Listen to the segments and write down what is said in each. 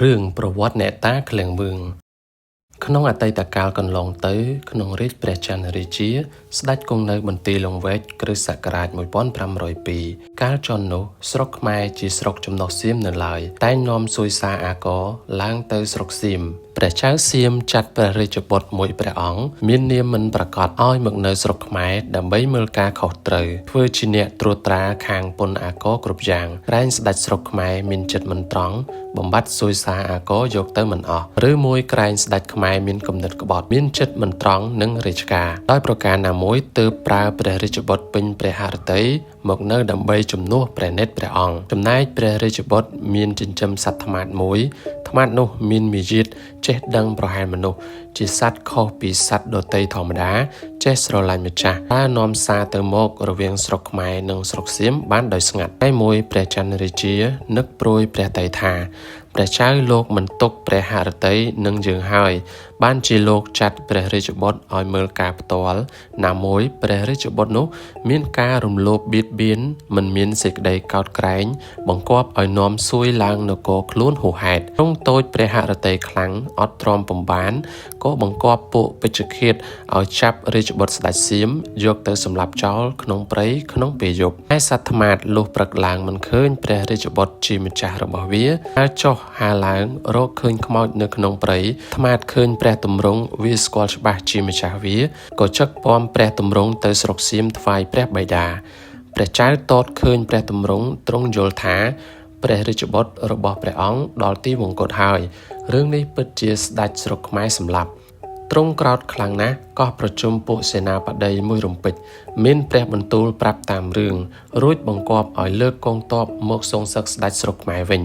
រឿងប្រវត្តិអ្នកតាឃ្លាំងមឿងក្នុងអតីតកាលកន្លងទៅក្នុងរាជព្រះច័ន្ទរាជាស្ដេចគង់នៅបន្ទាយលង្វែកគ្រិស្តសករាជ1502កាលចន់នោះស្រុកខ្មែរជាស្រុកចំណុះសៀមនៅឡើយតែងនាំសួយសារអាករឡើងទៅស្រុកសៀមព្រះចៅសៀមចាត់ព្រះរាជបុត្រមួយព្រះអង្គមាននាមមិនប្រកាសឲ្យមកនៅស្រុកខ្មែរដើម្បីមើលការខុសត្រូវធ្វើជាអ្នកត្រួតត្រាខាងពន្ធអាករគ្រប់យ៉ាងក្រែងស្ដេចស្រុកខ្មែរមានចិត្តមិនត្រង់បំបត្តិសួយសារអាករយកទៅមិនអស់ឬមួយក្រែងស្ដេចខ្មែរមានគំនិតក្បត់មានចិត្តមិនត្រង់នឹងរាជការដោយប្រការណាមួយទើបប្រើព្រះរាជបុត្រពេញព្រះហឫទ័យមកនៅដើម្បីជំនួសព្រះនេត្រព្រះអង្គចំណែកព្រះរាជបុត្រមានចិញ្ចឹមសត្វត្មាតមួយត្មាតនោះមានមាយាទចេះដឹងប្រហែលមនុស្សជាសត្វខុសពីសត្វដទៃធម្មតាចេះស្រឡាញ់ម្ចាស់តែនាំសារទៅមករវាងស្រុកខ្មែរនិងស្រុកសៀមបានដោយស្ងាត់តែមួយព្រះច័ន្ទរាជានឹកព្រួយព្រះទ័យថាព្រះចៅលោកមិនទុកព្រះហឫទ័យនឹងយើងហើយបានជាលោកចាត់ព្រះរាជបុត្រឲ្យមើលការផ្ទាល់ណាមួយព្រះរាជបុត្រនោះមានការរំលោភបៀតបៀនមិនមានសេចក្តីកោតក្រែងបង្គាប់ឲ្យនាំសួយឡើងនគរខ្លួនហួសហេតុទ្រង់តូចព្រះហឫទ័យខ្លាំងអត់ទ្រាំពំបានក៏បង្គាប់ពួកពេជ្ជឃាតឲ្យចាប់រាជបុត្រស្ដេចសៀមយកទៅសម្លាប់ចោលក្នុងព្រៃក្នុងពេលយប់ឯសត្វត្មាតលុះព្រឹកឡើងមិនឃើញព្រះរាជបុត្រជាម្ចាស់របស់វាហើយចុះហាឡើងរកឃើញខ្មោចនៅក្នុងព្រៃត្មាតឃើញព្រះទម្រង់វាស្គាល់ច្បាស់ជាម្ចាស់វាក៏ចឹកពំព្រះទម្រង់ទៅស្រុកសៀមថ្វាយព្រះបិតាព្រះចៅតតឃើញព្រះទម្រង់ទ្រង់យល់ថាព្រះរាជបុត្ររបស់ព្រះអង្គដល់ទីវង្គតហើយរឿងនេះពិតជាស្ដេចស្រុកខ្មែរសម្លាប់ទ្រង់ក្រោធខ្លាំងណាស់កោះប្រជុំពួកសេនាបតីមួយរំពេចមានព្រះបន្ទូលប្រាប់តាមរឿងរួចបង្គាប់ឲ្យលើកកងទ័ពមកសងសឹកស្ដេចស្រុកខ្មែរវិញ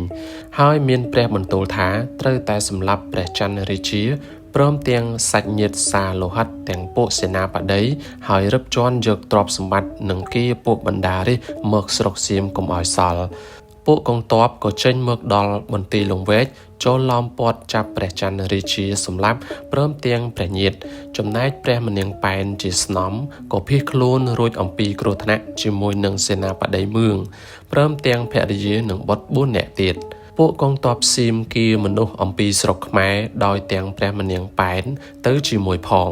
ហើយមានព្រះបន្ទូលថាត្រូវតែសម្លាប់ព្រះច័ន្ទរាជាព្រមទាំងសាច់ញាតិសាលោហិតទាំងពួកសេនាបតីហើយរឹបជាន់យកទ្រព្យសម្បត្តិនិងគៀពួកបណ្ដារាជមកស្រុកសៀមកុំឲ្យសល់ពួកកងទ័ពក៏ចេញមកដល់បន្ទាយលង្វែកចូលឡោមព័ទ្ធចាប់ព្រះច័ន្ទរាជាសម្លាប់ព្រមទាំងព្រះញាតិចំណែកព្រះមនាងប៉ែនជាស្នំក៏ភៀសខ្លួនរួចអំពីគ្រោះថ្នាក់ជាមួយនឹងសេនាបតីមឿងព្រមទាំងភរិយានិងបុត្រ4នាក់ទៀតពួកកងទ័ពសៀមគៀមនុស្សអំពីស្រុកខ្មែរដោយទាំងព្រះមនាងប៉ែនទៅជាមួយផង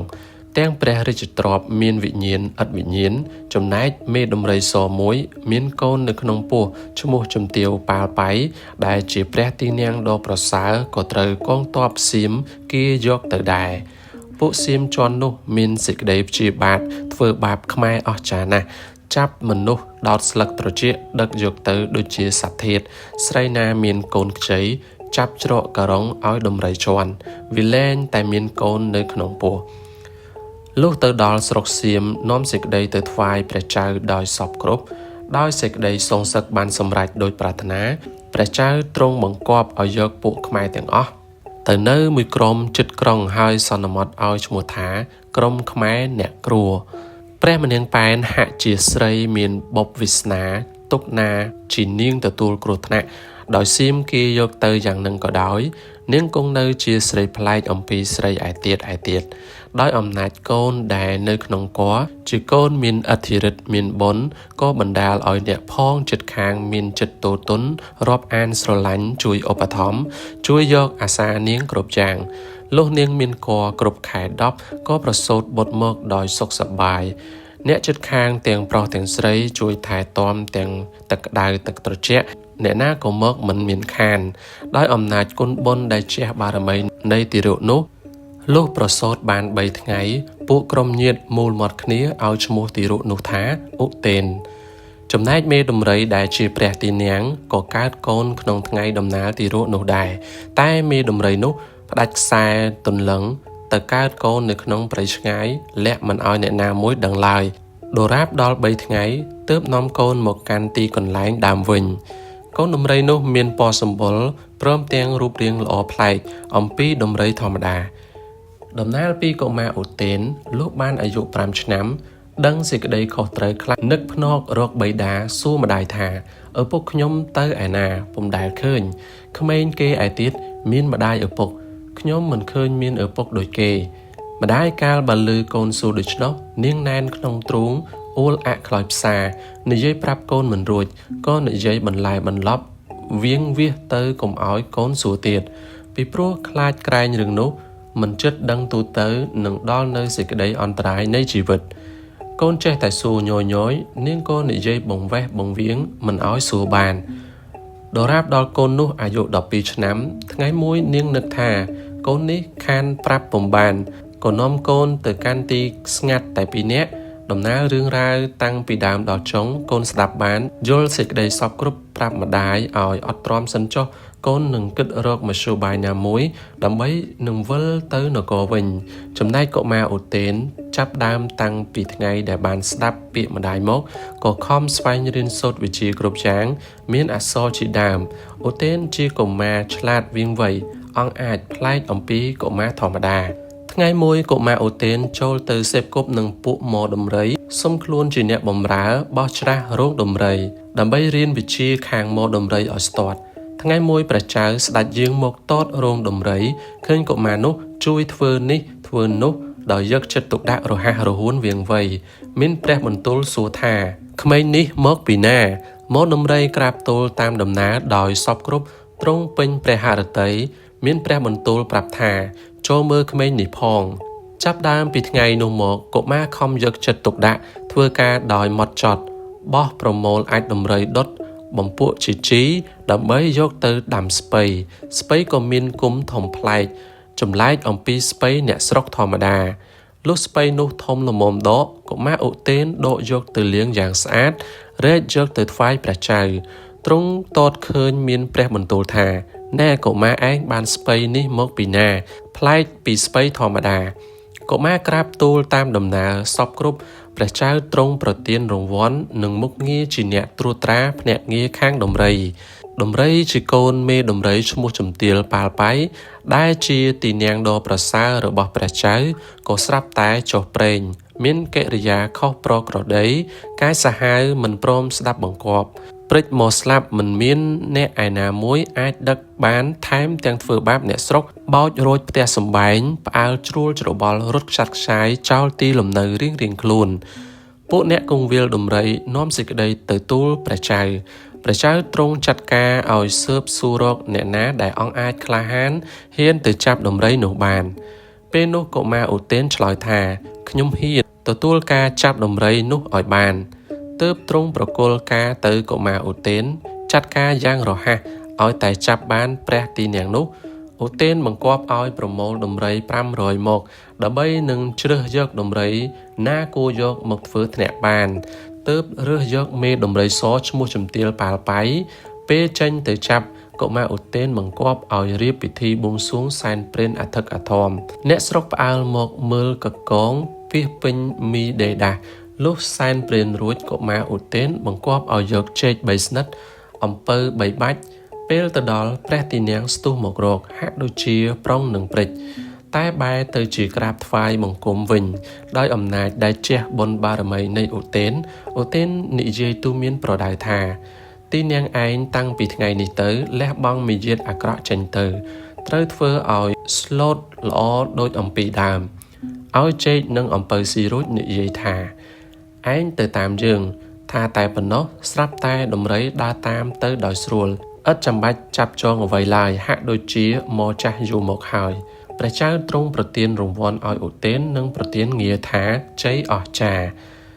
ទាំងព្រះរាជទ្រព្យមានវិញ្ញាណឥតវិញ្ញាណចំណែកមេដំរីសមួយមានកូននៅក្នុងពោះឈ្មោះជំទាវប៉ាលបៃដែលជាព្រះទីនាំងដ៏ប្រសើរក៏ត្រូវកងទ័ពសៀមគៀយកទៅដែរពួកសៀមជាន់នោះមានសេចក្តីព្យាបាទធ្វើបាបខ្មែរអស្ចារ្យណាស់ចាប់មនុស្សដោតស្លឹកត្រចៀកដឹកយកទៅដូចជាសត្វធាតុស្រីណាមានកូនខ្ចីចាប់ច្រកការុងឲ្យដំរីជាន់វាលែងតែមានកូននៅក្នុងពោះលុះទៅដល់ស្រុកសៀមនាំសេចក្តីទៅថ្វាយព្រះចៅដោយសពគ្រប់ដោយសេចក្តីសងសឹកបានសម្រេចដោយប្រាថ្នាព្រះចៅទ្រង់បង្គាប់ឲ្យយកពួកខ្មែរទាំងអស់ទៅនៅមួយក្រុមជិតក្រុងហើយសន្មត់ឲ្យឈ្មោះថាក្រុមខ្មែរអ្នកគ្រួព្រះមនាងប៉ែនហាក់ជាស្រីមានបុព្វវាសនាទុកណាជានាងទទួលគ្រោះថ្នាក់ដោយសៀមគេយកទៅយ៉ាងនឹងក៏ដោយនាងគង់នៅជាស្រីប្លែកអំពីស្រីឯទៀតឯទៀតដោយអំណាចកូនដែលនៅក្នុងកជាកូនមានអធិរិទ្ធមានបុណ្យក៏បណ្ដាលឲ្យអ្នកផងចិត្តខាងមានចិត្តទោទុនរាប់អានស្រឡាញ់ជួយឧបត្ថម្ភជួយយកអាសានាងគ្រប់យ៉ាងលុះនាងមានកគ្រប់ខែ10ក៏ប្រសូតបុត្រមកដោយសុខសប្បាយអ្នកចិត្តខាងទាំងប្រុសទាំងស្រីជួយថែទាំទាំងទឹកក្តៅទឹកត្រជាក់អ្នកណាក៏មកមិនមានខានដោយអំណាចគុណបុណ្យដែលជះបារមីនៃទារកនោះលុះប្រសូតបាន3ថ្ងៃពួកក្រុមញាតិមូលមាត់គ្នាឲ្យឈ្មោះទារកនោះថាឧតេនចំណែកមេដំរីដែលជាព្រះទីនាំងក៏កើតកូនក្នុងថ្ងៃដំណើរទារកនោះដែរតែមេដំរីនោះផ្ដាច់ខ្សែទន្លឹងទៅកើតកូននៅក្នុងព្រៃឆ្ងាយលាក់មិនឲ្យអ្នកណាមួយដឹងឡើយដរាបដល់3ថ្ងៃទើបនាំកូនមកកាន់ទីកន្លែងដើមវិញកូនដំរីនោះមានពណ៌សម្បុរព្រមទាំងរូបរាងល្អប្លែកអំពីដំរីធម្មតាដំណើរពីកុមារឧតេនលុះបានអាយុ5ឆ្នាំដឹងសេចក្តីខុសត្រូវខ្លះនឹកភ្នែករកបិតាសួរម្ដាយថាឪពុកខ្ញុំទៅឯណាពុំដែលឃើញក្មេងគេឯទៀតមានម្ដាយឪពុកខ្ញុំមិនឃើញមានឪពុកដូចគេម្ដាយកាលបើលឺកូនសួរដូច្នោះនាងណែនក្នុងទ្រូងអួលអាក់ខ្លោចផ្សានិយាយប្រាប់កូនមិនរួចក៏និយាយបន្លែបន្លប់ វៀងវាសទៅកុំឲ្យកូនសួរទៀតពីព្រោះខ្លាចក្រែងរឿងនោះមិនចិត្តដឹងទូទៅនឹងដល់នៅសេចក្តីអន្តរាយនៃជីវិតកូនចេះតែសួរញយញយនាងក៏និយាយបង្វេះបង្វៀងមិនឲ្យសួរបានដរាបដល់កូននោះអាយុ12ឆ្នាំថ្ងៃមួយនាងនឹកថាកូននេះខានប្រាប់ពុំបានក៏នាំកូនទៅកាន់ទីស្ងាត់តែពីរនាក់ដំណើររឿងរ៉ាវតាំងពីដើមដល់ចុងកូនស្ដាប់បានយល់សេចក្តីសពគ្រប់ប្រាប់ម្ដាយឲ្យអត់ទ្រាំសិនចុះកូននឹងគិតរកមធ្យោបាយណាមួយដើម្បីនឹងវិលទៅនគរវិញចំណែកកុមារឧទេនចាប់ដើមតាំងពីថ្ងៃដែលបានស្ដាប់ពាក្យម្ដាយមកក៏ខំស្វែងរៀនសូត្រវិជ្ជាគ្រប់យ៉ាងមានអក្សរជាដើមឧទេនជាកុមារឆ្លាតវាងវៃអង្គអាចប្លែកអំពីកុមារធម្មតាថ្ងៃមួយកុមារឧទេនចូលទៅសេពគប់នឹងពួកមដំរីសុំខ្លួនជាអ្នកបម្រើបោះច្រាស់រោងដំរីដើម្បីរៀនវិជ្ជាខាងមដំរីឲ្យស្ទាត់ថ្ងៃមួយព្រះចៅស្ដេចយាងមកតតរោងដំរីឃើញកុមារនោះជួយធ្វើនេះធ្វើនោះដោយយកចិត្តទុកដាក់រហ័សរហួនវាងវៃមានព្រះបន្ទូលសួរថាក្មេងនេះមកពីណាមកដំរីក្រាបទូលតាមដំណើរដោយសពគ្រប់ទ្រង់ពេញព្រះហឫទ័យមានព្រះបន្ទូលប្រាប់ថាចូលមើលក្មេងនេះផងចាប់ដើមពីថ្ងៃនោះមកកុមារខំយកចិត្តទុកដាក់ធ្វើការដោយម៉ត់ចត់បោះប្រមូលអាចដំរីដុតបំពក់ជាជីដើម្បីយកទៅដាំស្ពៃស្ពៃក៏មានគុំធំប្លែកចម្លែកអំពីស្ពៃអ្នកស្រុកធម្មតាលុះស្ពៃនោះធំល្មមដកកុមារឧទេនដកយកទៅលាងយ៉ាងស្អាតរែកយកទៅថ្វាយព្រះចៅទ្រង់តតឃើញមានព្រះបន្ទូលថាណែកុមារឯងបានស្ពៃនេះមកពីណាប្លែកពីស្ពៃធម្មតាកុមារក្រាបទូលតាមដំណើរសពគ្រប់ព្រះចៅទ្រង់ប្រទានរង្វាន់និងមុខងារជាអ្នកត្រួតត្រាភ្នាក់ងារខាងដំរីដំរីជាកូនមេដំរីឈ្មោះជំទាលប៉ាល់បៃដែលជាទីនាងដ៏ប្រសើររបស់ព្រះចៅក៏ស្រាប់តែចុះព្រេងមានកិរិយាខុសប្រក្រតីកាយសាហាវមិនព្រមស្ដាប់បង្គាប់ព្រិចមកស្លាប់មិនមានអ្នកឯណាមួយអាចដឹកបានថែមទាំងធ្វើបាបអ្នកស្រុកបោចរោចផ្ទះសម្បែងផ្អើលជ្រួលច្របល់រត់ខ្ចាត់ខ្ចាយចោលទីលំនៅរៀងៗខ្លួនពួកអ្នកគង្វាលដំរីនាំសេចក្តីទៅទូលព្រះចៅព្រះចៅទ្រង់ចាត់ការឲ្យស៊ើបសួររកអ្នកណាដែលអង្គអាចក្លាហានហ៊ានទៅចាប់ដំរីនោះបានពេលនោះកុមារឧទេនឆ្លើយថាខ្ញុំហ៊ានទទួលការចាប់ដំរីនោះឲ្យបានទើបទ្រង់ប្រគល់ការទៅកុមារឧទេនចាត់ការយ៉ាងរហ័សឲ្យតែចាប់បានព្រះទីនាងនោះឧទេនបង្គាប់ឲ្យប្រមូលដំរី500មកដើម្បីនឹងជ្រើសយកដំរីណាគួរយកមកធ្វើធ្នាក់បានទើបរើសយកមេដំរីសឈ្មោះជំទាលប៉ាល់បៃពេលចេញទៅចាប់កុមារឧទេនបង្គាប់ឲ្យរៀបពិធីបួងសួងសែនព្រេនអធិកអធមអ្នកស្រុកផ្អើលមកមើលកកងពាសពេញមីដេដាស់លុះសែនព្រេនរួចកុមារឧទេនបង្គាប់ឲ្យយកចេក3ស្និតអំពៅ3បាច់ពេលទៅដល់ព្រះទីនាងស្ទុះមករកហាក់ដូចជាប្រុងនឹងព្រិចតែបែរទៅជាក្រាបថ្វាយបង្គំវិញដោយអំណាចដែលជះបុណ្យបារមីនៃឧទេនឧទេននិយាយទូមានប្រដៅថាទីនាងឯងតាំងពីថ្ងៃនេះទៅលះបង់មាយាទអាក្រក់ចេញទៅត្រូវធ្វើឲ្យស្លូតល្អដូចអំពីដើមឲ្យចេកនិងអំពៅស៊ីរួចនិយាយថាឯងទៅតាមយើងថាតែប៉ុណ្ណោះស្រាប់តែដំរីដើរតាមទៅដោយស្រួលឥតចាំបាច់ចាប់ចងអ្វីឡើយហាក់ដូចជាមកចាស់យូរមកហើយព្រះចៅទ្រង់ប្រទានរង្វាន់ឲ្យឧទេននិងប្រទានងារថាជ័យអស្ចារ្យ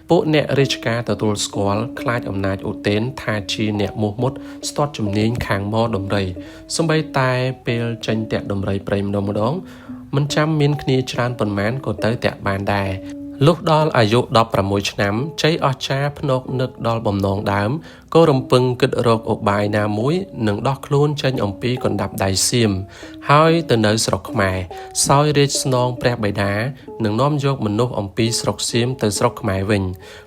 ពួកអ្នករាជការទទួលស្គាល់ខ្លាចអំណាចឧទេនថាជាអ្នកមោះមុតស្ទាត់ជំនាញខាងមដំរីសូម្បីតែពេលចេញតាក់ដំរីព្រៃម្ដងមិនចាំមានគ្នាច្រើនប៉ុន្មានក៏ទៅតាក់បានដែរលុះដល់អាយុ16ឆ្នាំជ័យអស្ចារ្យភ្នកនឹកដល់បំណងដើមក៏រំពឹងគិតរកឧបាយណាមួយនឹងដោះខ្លួនចេញអំពីកណ្ដាប់ដៃសៀមហើយទៅនៅស្រុកខ្មែរសោយរាជស្នងព្រះបិតានឹងនាំយកមនុស្សអំពីស្រុកសៀមទៅស្រុកខ្មែរវិញ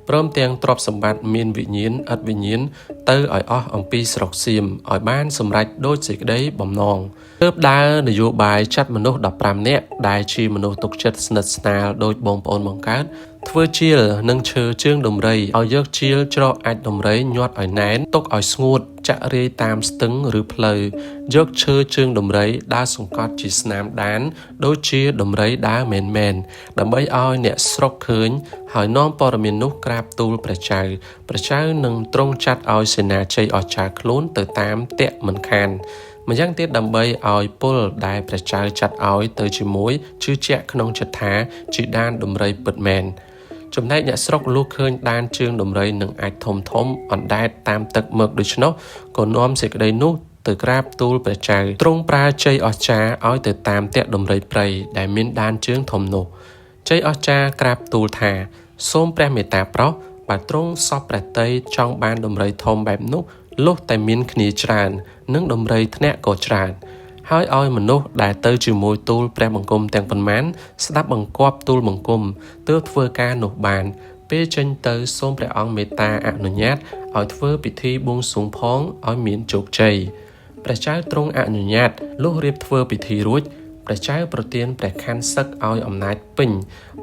ព្រមទាំងទ្រព្យសម្បត្តិមានវិញ្ញាណឥតវិញ្ញាណទៅឲ្យអស់អំពីស្រុកសៀមឲ្យបានសម្រេចដូចសេចក្តីបំណងទើបដើរនយោបាយចាត់មនុស្ស15នាក់ដែលជាមនុស្សទុកចិត្តស្និទ្ធស្នាលដូចបងប្អូនបង្កើត ធ្វើជាលនិងឈើជើងដំរីឲ្យយកជាលច្រកអាចម៍ដំរីញាត់ឲ្យណែនទុកឲ្យស្ងួតចាក់រាយតាមស្ទឹងឬផ្លូវយកឈើជើងដំរីដើរសង្កត់ជាស្នាមដានដូចជាដំរីដើរមែនៗដើម្បីឲ្យអ្នកស្រុកឃើញហើយនាំព័ត៌មាននោះក្រាបទូលព្រះចៅព្រះចៅនឹងទ្រង់ចាត់ឲ្យសេនាជ័យអស្ចារ្យខ្លួនទៅតាមតាក់មិនខានម្យ៉ាងទៀតដើម្បីឲ្យពលដែលព្រះចៅចាត់ឲ្យទៅជាមួយជឿជាក់ក្នុងចិត្តថាជាដានដំរីពិតមែនចំណែកអ្នកស្រុកលុះឃើញដានជើងដំរីនឹងអាចធំធំអណ្ដែតតាមទឹកមកដូច្នោះក៏នាំសេចក្តីនោះទៅក្រាបទូលព្រះចៅទ្រង់ប្រើជ័យអស្ចារ្យឲ្យទៅតាមតាក់ដំរីព្រៃដែលមានដានជើងធំនោះជ័យអស្ចារ្យក្រាបទូលថាសូមព្រះមេត្តាប្រោសបើទ្រង់សពព្រះទ័យចង់បានដំរីធំបែបនោះលុះតែមានគ្នាច្រើននិងដំរីធ្នាក់ក៏ច្រើនហើយឲ្យមនុស្សដែលទៅជាមួយទូលព្រះបង្គំទាំងប៉ុន្មានស្ដាប់បង្គាប់ទូលបង្គំទើបធ្វើការនោះបានពេលចេញទៅសូមព្រះអង្គមេត្តាអនុញ្ញាតឲ្យធ្វើពិធីបួងសួងផងឲ្យមានជោគជ័យព្រះចៅទ្រង់អនុញ្ញាតលុះរៀបធ្វើពិធីរួចព្រះចៅប្រទានព្រះខ័នសឹកឲ្យអំណាចពេញ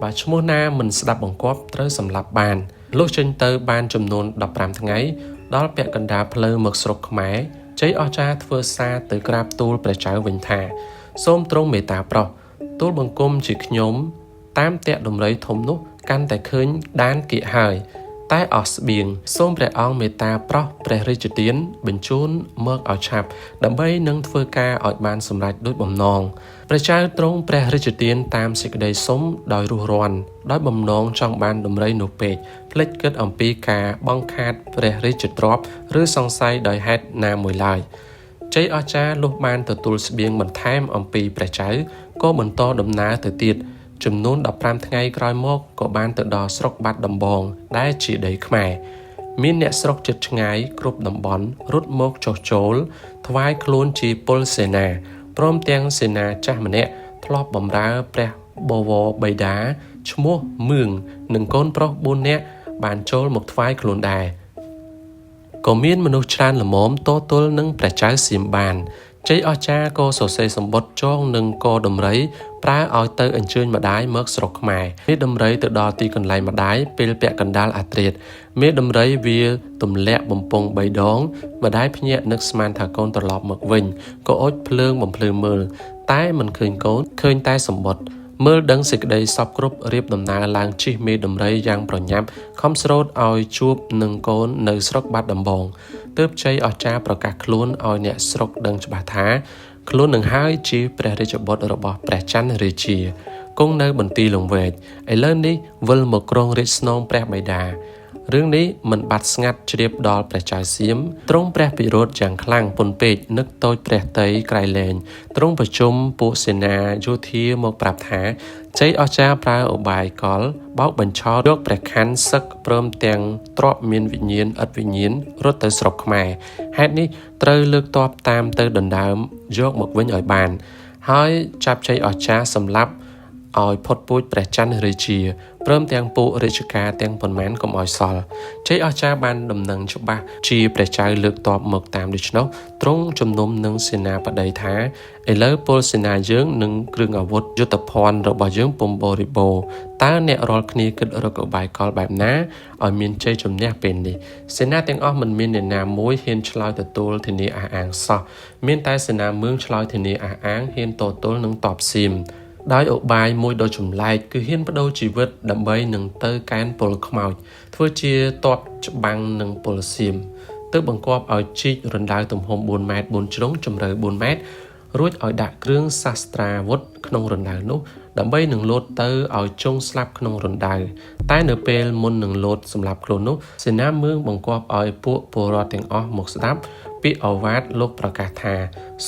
បើឈ្មោះណាមិនស្ដាប់បង្គាប់ត្រូវសម្លាប់បានលុះចេញទៅបានចំនួន15ថ្ងៃដល់ពាក់កណ្ដាលផ្លូវមកស្រុកខ្មែរជ័យអស្ចារ្យធ្វើសារទៅក្រាបទូលព្រះចៅវិញថាសូមទ្រង់មេត្តាប្រោសទូលបង្គំជាខ្ញុំតាមតាក់ដំរីធំនោះកាន់តែឃើញដានគៀកហើយតែអស់ស្បៀងសូមព្រះអង្គមេត្តាប្រោសព្រះរាជទានបញ្ជូនមកឲ្យឆាប់ដើម្បីនឹងធ្វើការឲ្យបានសម្រេចដូចបំណងព្រះចៅទ្រង់ព្រះរាជទានតាមសេចក្តីសុំដោយរួសរាន់ដោយបំណងចង់បានដំរីនោះពេកភ្លេចគិតអំពីការបង់ខាតព្រះរាជទ្រព្យឬសង្ស័យដោយហេតុណាមួយឡើយជ័យអស្ចារ្យលុះបានទទួលស្បៀងបន្ថែមអំពីព្រះចៅក៏បន្តដំណើរទៅទៀតចំនួន15ថ្ងៃក្រោយមកក៏បានទៅដល់ស្រុកបាត់ដំបងដែលជាដីខ្មែរមានអ្នកស្រុកជិតឆ្ងាយគ្រប់តំបន់រត់មកចុះចូលថ្វាយខ្លួនជាពលសេនាព្រមទាំងសេនាចាស់ម្នាក់ធ្លាប់បម្រើព្រះបវរបិតាឈ្មោះមឿងនិងកូនប្រុស4នាក់បានចូលមកថ្វាយខ្លួនដែរក៏មានមនុស្សច្រើនល្មមតទល់នឹងព្រះចៅសៀមបានជ័យអស្ចារ្យក៏សរសេរសម្បត្តិចងនឹងកដំរីប្រើឲ្យទៅអញ្ជើញម្ដាយមកស្រុកខ្មែរមេដំរីទៅដល់ទីកន្លែងម្ដាយពេលពាក់កណ្ដាលអាត្រៀតមេដំរីវាទម្លាក់បំពង់3ដងម្ដាយភ្ញាក់នឹកស្មានថាកូនត្រឡប់មកវិញក៏អុជភ្លើងបំភ្លឺមើលតែមិនឃើញកូនឃើញតែសម្បត្តិមើលដឹងសេចក្តីសពគ្រប់រៀបដំណើរឡើងជិះមេដំរីយ៉ាងប្រញាប់ខំស្រោតឲ្យជួបនឹងកូននៅស្រុកបាត់ដំបងទើបជ័យអស្ចារ្យប្រកាសខ្លួនឲ្យអ្នកស្រុកដឹងច្បាស់ថាខ្លួននឹងហើយជាព្រះរាជបុត្ររបស់ព្រះច័ន្ទរាជាគង់នៅបន្ទាយលង្វែកឥឡូវនេះវិលមកគ្រងរាជស្នងព្រះបិតារឿងនេះមិនបាត់ស្ងាត់ជ្រាបដល់ព្រះចៅសៀមទ្រង់ព្រះពិរោធយ៉ាងខ្លាំងពន់ពេកនឹកតូចព្រះតីក្រៃលែងទ្រង់ប្រជុំពួកសេនាយោធាមកប្រាប់ថាជ័យអស្ចារ្យប្រើឧបាយកលបោកបញ្ឆោតយកព្រះខ័នសឹកព្រមទាំងទ្រព្យមានវិញ្ញាណឥតវិញ្ញាណរត់ទៅស្រុកខ្មែរហេតុនេះត្រូវលើកទ័ពតាមទៅដណ្ដើមយកមកវិញឲ្យបានហើយចាប់ជ័យអស្ចារ្យសម្លាប់ឲ្យផុតពូជព្រះច័ន្ទរាជាព្រមទាំងពួករាជការទាំងប៉ុន្មានកុំឲ្យសល់ជ័យអស្ចារ្យបានដំណឹងច្បាស់ជាព្រះចៅលើកទ័ពមកតាមដូច្នោះទ្រង់ជំនុំនឹងសេនាបតីថាឥឡូវពលសេនាយើងនិងគ្រឿងអាវុធយុទ្ធភ័ណ្ឌរបស់យើងពុំបរិបូរណ៍តើអ្នករាល់គ្នាគិតរកឧបាយកលបែបណាឲ្យមានជ័យជំនះពេលនេះសេនាទាំងអស់មិនមានអ្នកណាមួយហ៊ានឆ្លើយទទួលធានាអះអាងសោះមានតែសេនាមឿងឆ្លើយធានាអះអាងហ៊ានតទល់នឹងតបសៀមដោយឧបាយមួយដ៏ចម្លែកគឺហ៊ានបដូរជីវិតដើម្បីនឹងទៅកែនពលខ្មោចធ្វើជាតបច្បាំងនឹងពលសៀមទើបបង្គាប់ឲ្យជីករណ្ដៅទំហំ4ម៉ែត្រ4ជ្រុងជម្រៅ4ម៉ែត្ររួចឲ្យដាក់គ្រឿងសាស្ត្រាវុធក្នុងរណ្ដៅនោះដើម្បីនឹងលោតទៅឲ្យជង់ស្លាប់ក្នុងរណ្ដៅតែនៅពេលមុននឹងលោតសម្លាប់ខ្លួននោះសេនាមឿងបង្គាប់ឲ្យពួកពលរដ្ឋទាំងអស់មកស្ដាប់ពាក្យឱវាទលោកប្រកាសថា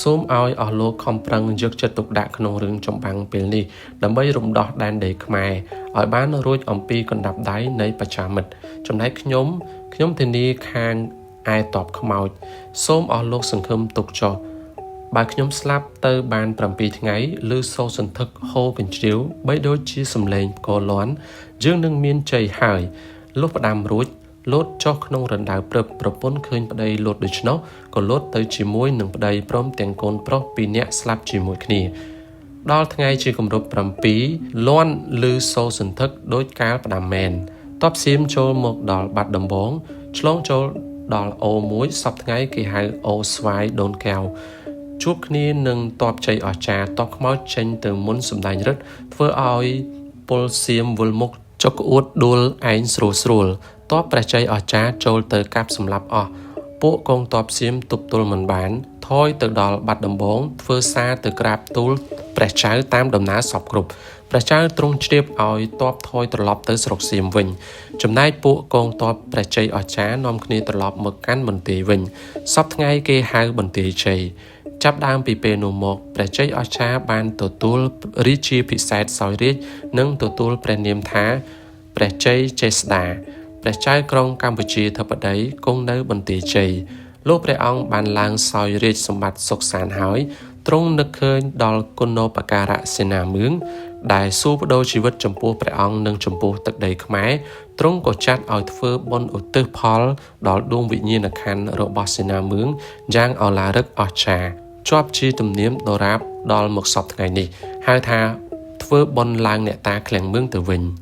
សូមឲ្យអស់លោកខំប្រឹងយកចិត្តទុកដាក់ក្នុងរឿងចម្បាំងពេលនេះដើម្បីរំដោះដែនដីខ្មែរឲ្យបានរួចអំពីកណ្ដាប់ដៃនៃបច្ចាមិត្តចំណែកខ្ញុំធានាខាងឯតបខ្មោចសូមអស់លោកសង្ឃឹមទុកចុះបើខ្ញុំស្លាប់ទៅបាន7ថ្ងៃឬសូសន្ធឹកហូរកញ្ជ្រៀវបីដូចជាសំឡេងផ្គរលាន់យើងនឹងមានជ័យហើយលុះផ្ដាំរួចលោតចុះក្នុងរណ្ដៅព្រឹបប្រពន្ធឃើញប្តីលោតដូច្នោះក៏លោតទៅជាមួយនឹងប្តីព្រមទាំងកូនប្រុស2នាក់ស្លាប់ជាមួយគ្នា ដល់ថ្ងៃជាគម្រប់7លាន់ឮសូរសន្ធឹកដោយកាលផ្ដាំមែនតបសៀមចូលមកដល់បាត់ដំបងឆ្លងចូលដល់អូមួយសពថ្ងៃគេហៅអូស្វាយដូនកែវជួបគ្នានឹងតបជ័យអស្ចារ្យតបខ្មោចចេញទៅមុនសម្ដែងរិទ្ធធ្វើឲ្យពលសៀមវិលមុខចុកក្អួតដួលឯងស្រួលស្រួលតបព្រះជ័យអស្ចារ្យចូលទៅកាប់សម្លាប់អស់ពួកកងទ័ពសៀមទប់ទល់មិនបានថយទៅដល់បាត់ដំបងធ្វើសារទៅក្រាបទូលព្រះចៅតាមដំណើរសពគ្រប់ព្រះចៅទ្រង់ជ្រាបឲ្យទ័ពថយត្រឡប់ទៅស្រុកសៀមវិញចំណែកពួកកងទ័ពព្រះជ័យអស្ចារ្យនាំគ្នាត្រឡប់មកកាន់បន្ទាយវិញសពថ្ងៃគេហៅបន្ទាយជ័យចាប់ដើមពីពេលនោះមកព្រះជ័យអស្ចារ្យបានទទួលរាជាភិសេកសោយរាជនិងទទួលព្រះនាមថាព្រះជ័យចេស្តាព្រះចៅក្រុងកម្ពុជាធិបតីគង់នៅបន្ទាយជ័យលោកព្រះអង្គបានឡើងសោយរាជសម្បត្តិសុខសាន្តហើយទ្រង់នឹកឃើញដល់គុណូបការៈសេនាមឿងដែលស៊ូបដូរជីវិតចំពោះព្រះអង្គនិងចំពោះទឹកដីខ្មែរទ្រង់ក៏ចាត់ឲ្យធ្វើបុណ្យឧទ្ទិសផលដល់ដួងវិញ្ញាណក្ខន្ធរបស់សេនាមឿងយ៉ាងឱឡារិកអស្ចារ្យជាប់ជាទំនៀមដរាបដល់មកសពថ្ងៃនេះហៅថាធ្វើបុណ្យឡើងអ្នកតាឃ្លាំងមឿងទៅវិញ។